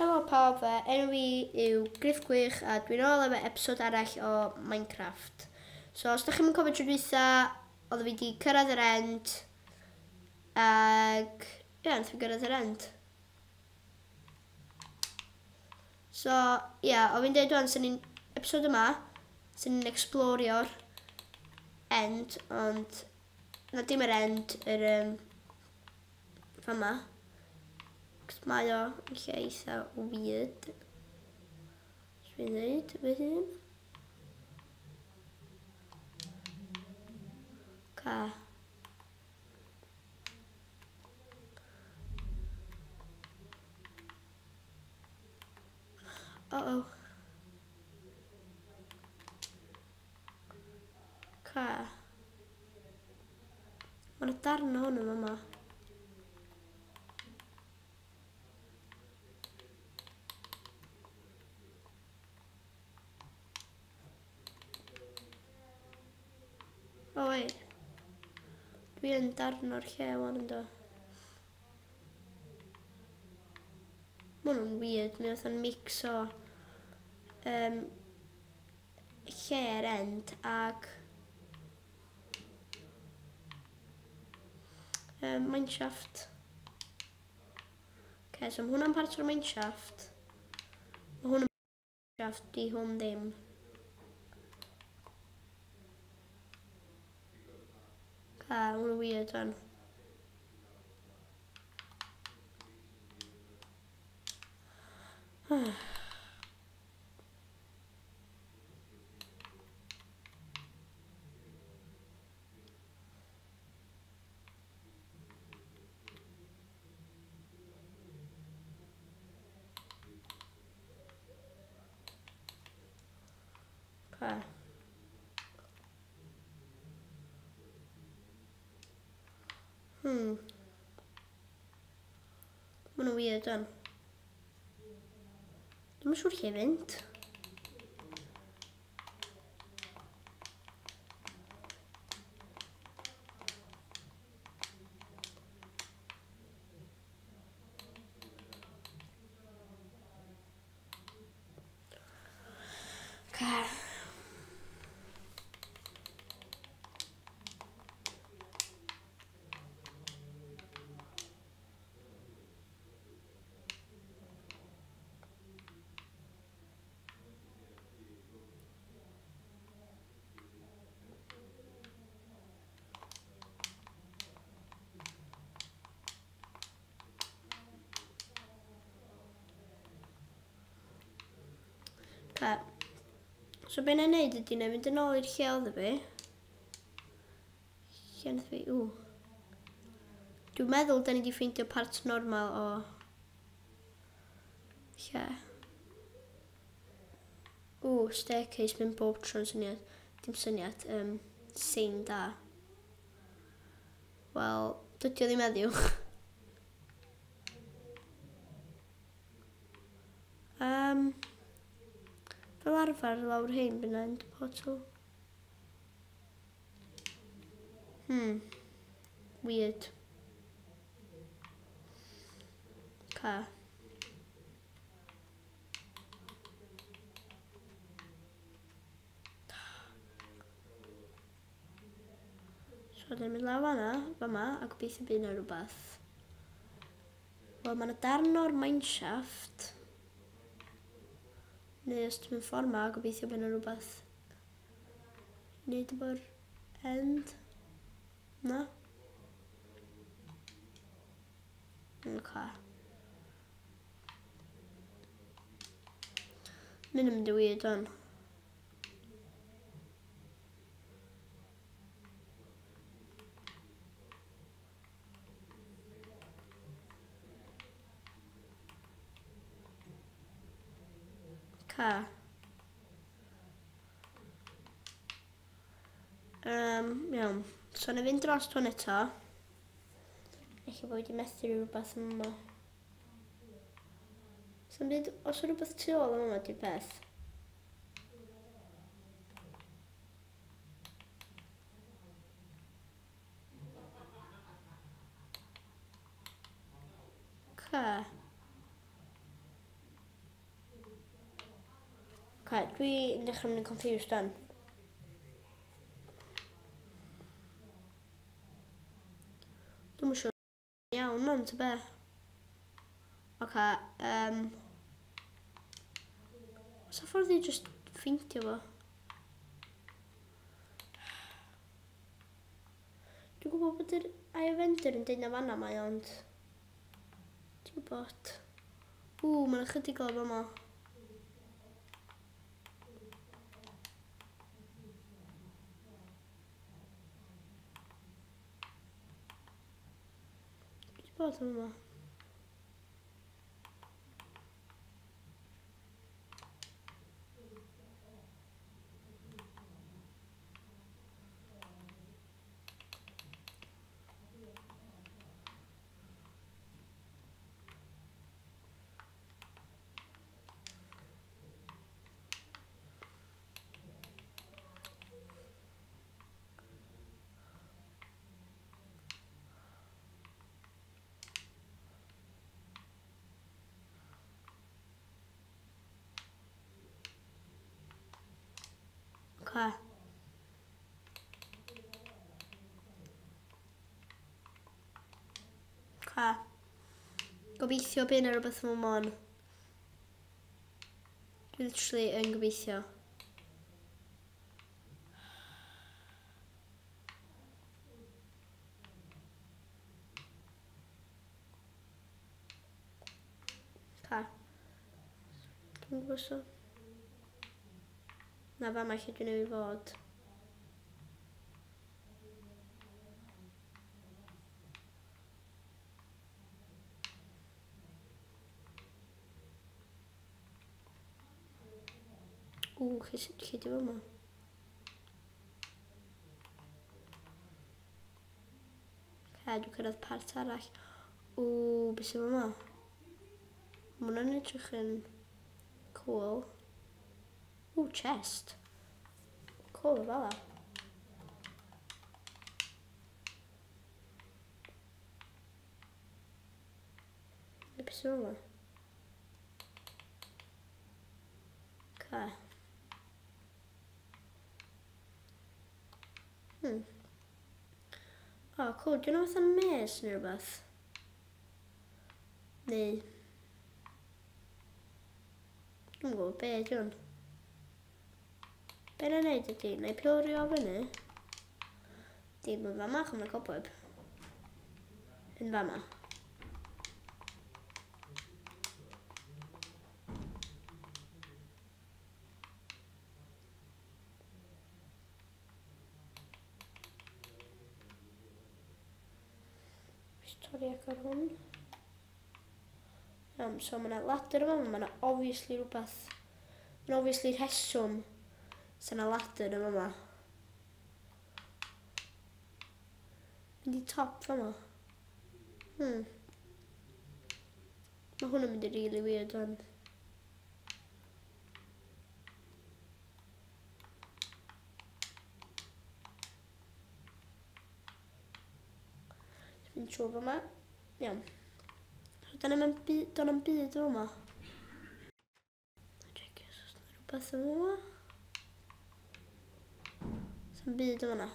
Helo pawb, fy enw i yw Griff Gwych a dwi'n ôl efo episod arall o Minecraft. So os da chi'm yn cofio tro dwytha, oedd fi wedi cyrraedd yr end ag ie, yeah, fi gyrraedd yr end. So ie, yeah, o fi'n dweud wan, sy'n ni'n episod yma, sy'n ni'n explorio'r end, ond na dim yr end, yr um, fama. Cos mae o yn lle eitha weird. Dwi'n dweud fy hun. Ca. Uh-oh. Ca. Mae yna darn o hwn yn fama. O wait. Dwi yn darn o'r lle wan ynddo. Mae hwn yn weird, mae fatha'n mix o um, lle'r end ag mineshaft. Okay, so mae hwnna'n part o'r mineshaft. Mae hwn yn mineshaft, di hwn ddim. Okay, mae hwnna'n weird fan. Okay. Mae nhw'n weird o'n. Dwi'm yn siŵr lle i fynd. Okay. Okay. So be na'n neud ydy na fynd yn ôl i'r lle oedd fi. Lle nath fi, ww. Dwi'n meddwl da ni wedi ffeindio part normal o lle. Ww, staircase mynd bob tro'n syniad. Dim syniad, sein da. Wel, dydy o ddim heddiw. Fel arfer lawr hyn bydd yna end portal. Weird. Ca. So, dyn mynd lawr fan'na, fama, a gobeithio bydd yna rhywbeth. Wel, mae yna darn o'r mineshaft. Neu os ti'n mynd ffordd ma, gobeithio bydd yna rhywbeth i wneud efo'r end. Na? Okay. Mynd yn mynd i weird o'n. Ca. Iawn. So, na fynd dros hwn eto. Ella bod wedi methu rhywbeth yma. Sa'n byd, os yw rhywbeth tu ôl yma, di'r peth. Ca. Okay, dwi'n dechrau mynd yn confused dan. Dwi'm yn siŵr iawn ond ta be. Oce, Oes 'na ffordd i just ffeindio fo? Dwi'n gwybod bod yr Eye of Ender yn deud na fanna mae ond... Ti'n gwybod? Ww, mae'n ychydig o fama. Dwi wedi bod yn fama. Oce. Oce. Gobeithio bydd yna rhywbeth yn mon. Dwi literally yn gobeithio. Oce. Dwi'n gwybod so. Na fama lle dwi'n ei fod. Ww, lle, lle di fama? Oce, dwi'n cyrraedd part arall. Ww, beth sy'n fama? Mae hwnna'n edrych yn cool. Ww, chest. Cool fel la. Beth sy'n fama? Oce. O, oh, cool. Dwi'n fatha maze neu rhywbeth. Neu... Dwi'n gwybod be ydy hwn. Be na neud ydy, na i piorio fyny. Dim yn fama, chos mae cobweb. Yn fama. Torri agor hwn. So mae yna ladder yma, mae yna obviously rhywbeth, mae'n obviously rheswm sy'n yna ladder yma yma. Mynd i top fama. Mae hwn yn mynd i really weird one. Mynd trwy fama. Iawn. So, dyna mewn byd, dyna'n byd fama. Checio os oes 'na rhywbeth yn fama. Sa'm byd yn fan'na.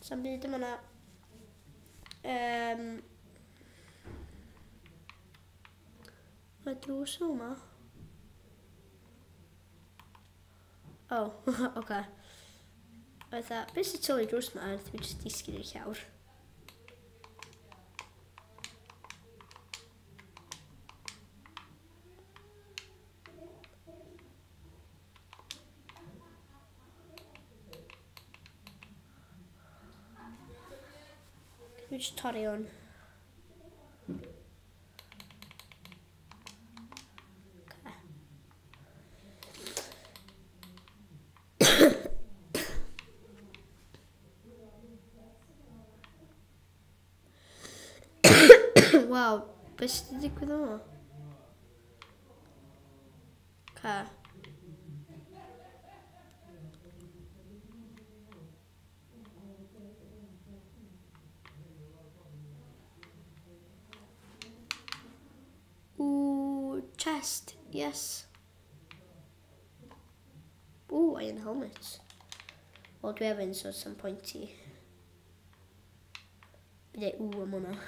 Sa'm byd yn fan'na. Mae drws yn fama. Oh, oce. Fatha, beth sy'n tylu drws ma? Dwi jyst disgyn i'r llawr. Dwi jyst torri hwn. Waw, beth sydd wedi digwydd yma? Ca. Ooh, chest, yes. iron helmet. Wel, dwi efo un, so some point i. Bydd e ww am hwnna.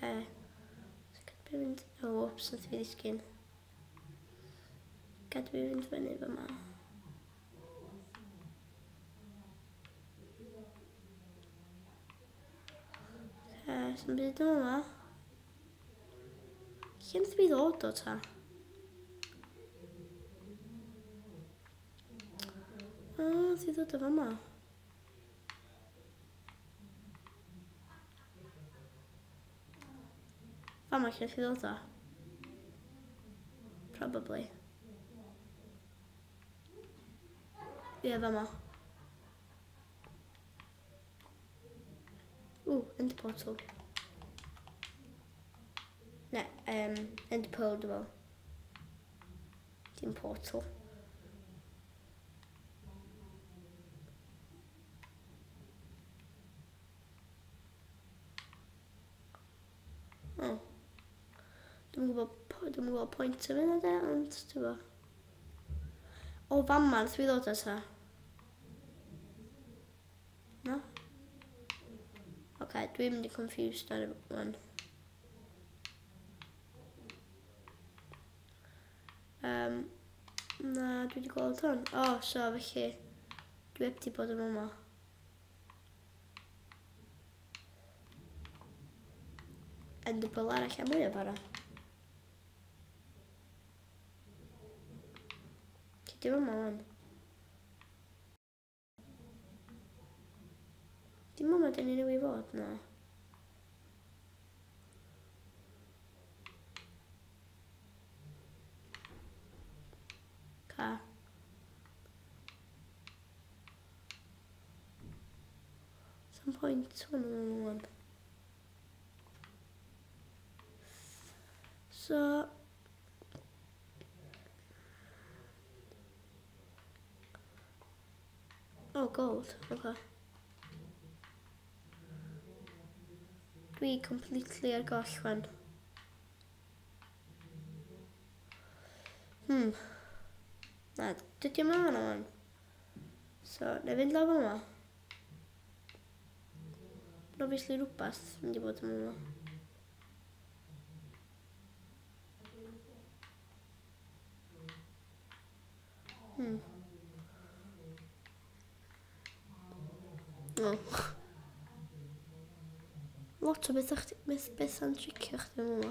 Okay. So gad fi fynd... Oh, whoops, nath fi ddisgyn. Gad fi fynd fyny fyma. Okay, sy'n byd yma. Lle nath fi ddod o ta? O, nath fi ddod o fyma. Fama lle nath fi ddod o? Probably. Ie, fama. Ooh, end portal. Ne, end pearl dwi'n meddwl. Dim portal. Oh. Dwi'n gwybod pwynt o fyna de, ond ti'n gwybod. O, fama, nath fi ddod ata. No? Oce, dwi'n mynd i confused ar y one. Na, dwi wedi gweld hwn. O, so felly, dwi heb di bod yn yma. Ender pearl arall a mwy o bara. Ti dim yma wan. Dim yma dyn ni newydd fod, na. Ca. Some point hwn yn wan. So Oh, gold, okay. Dwi completely ar goll wan. Na, dydy o'm yma wan. So, na i fynd lawr yma. Mae'n obviously rhywbeth mynd i bod yn yma. Oh. Lot o bethau chdi, beth, bethau'n tricio chdi yn yma.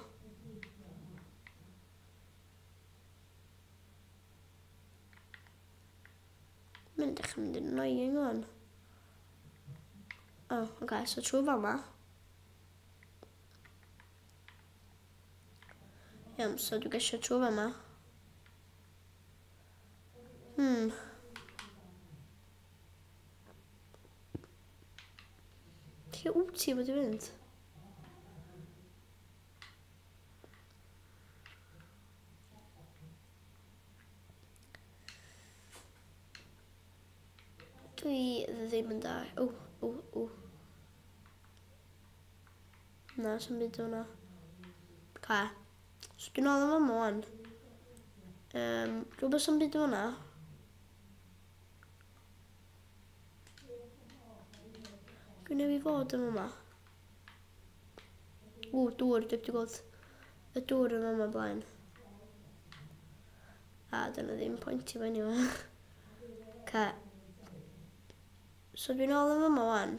Mae'n dechrau mynd yn annoying wan. Oh, okay, so trwy fama. Iawn, so dwi'n gesio trwy fama. Lle wyt ti wedi fynd? Dwi ddim yn da. O, o, o. Na, sy'n byd hwnna. Ca. So dwi'n ôl yn fama wan. Rhywbeth sy'n byd hwnna. Dwi'n newid fod yn fama. Ww, dŵr, dwi wedi gweld y dŵr yn fama blaen. A dyna ddim pwynt i fyny yma. Ca. So dwi'n ôl yn fama wan.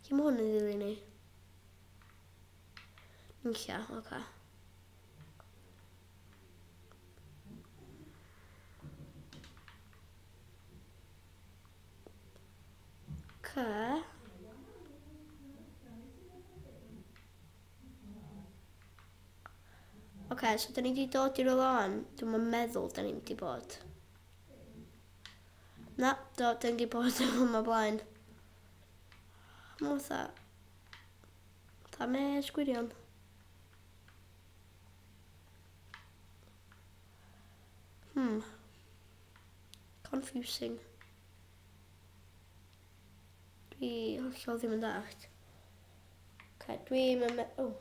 Lle mae hwn yn ddilyn ni? Nilla, oce. Oce. Oce, so da ni wedi dod i rywle wan. Dwi'm yn meddwl da ni wedi bod. Na, do, dyn ni bod yma blaen. Mae'n fatha mes gwirion. Confusing. Dwi hollol ddim yn dallt. Okay, dwi'n mynd... Oh.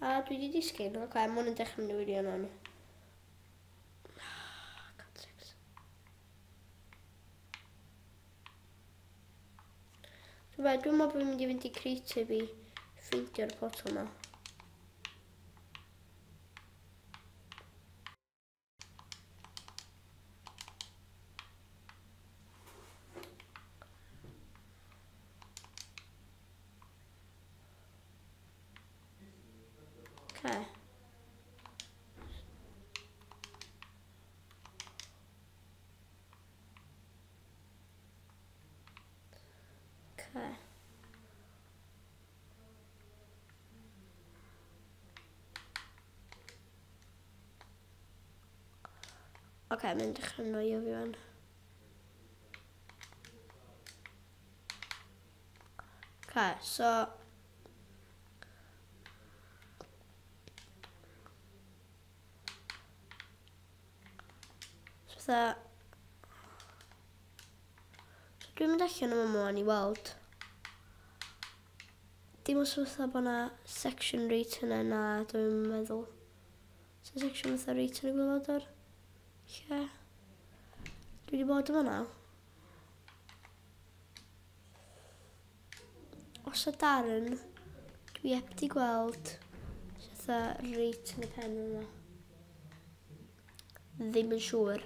A dwi wedi disgyn. Oce, okay, mae hwn yn dechrau mynd i wirion o'n. God sakes. Dwi'n meddwl bod fi'n mynd i fynd i creative i ffeindio'r portal yma. Okay. Okay. Okay, mae'n dechrau noio fi wan. Okay, so... So fatha... So dwi'n mynd allan yma mwan i weld. Dim os fatha bod na section reit yna na, dwi'n meddwl. So section fatha reit yn y gwaelod o'r lle. Dwi wedi bod yma nawr. Os y darn, dwi heb di gweld fatha reit yn y pen yma. Ddim yn siŵr.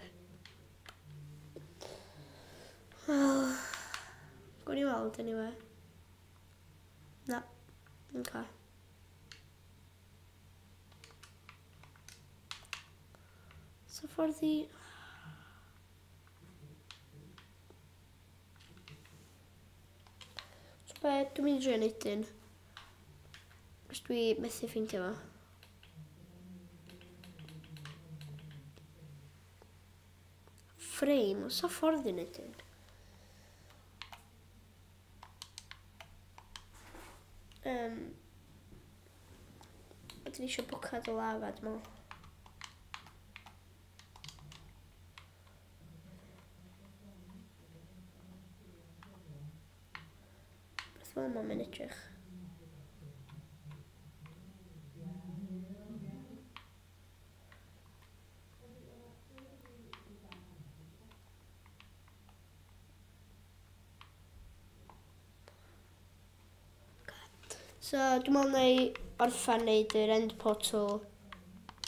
Wel, gwn i weld anyway. Na, okay. So ffordd i... So be, dwi'n mynd i drio neud un. Os dwi methu ffeindio fo. Frame, oes o ffordd i neud un? Ydyn ni eisiau bwcad o lava, dwi'n meddwl. Beth fel yma mae'n edrych? So, dwi'n meddwl na i orffan wneud yr end portal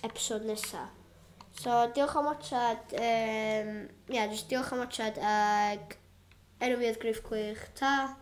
episode nesa. So, diolch am watchad, yeah, just diolch am watchad, ag enw fi oedd Gruff Gwych. Ta!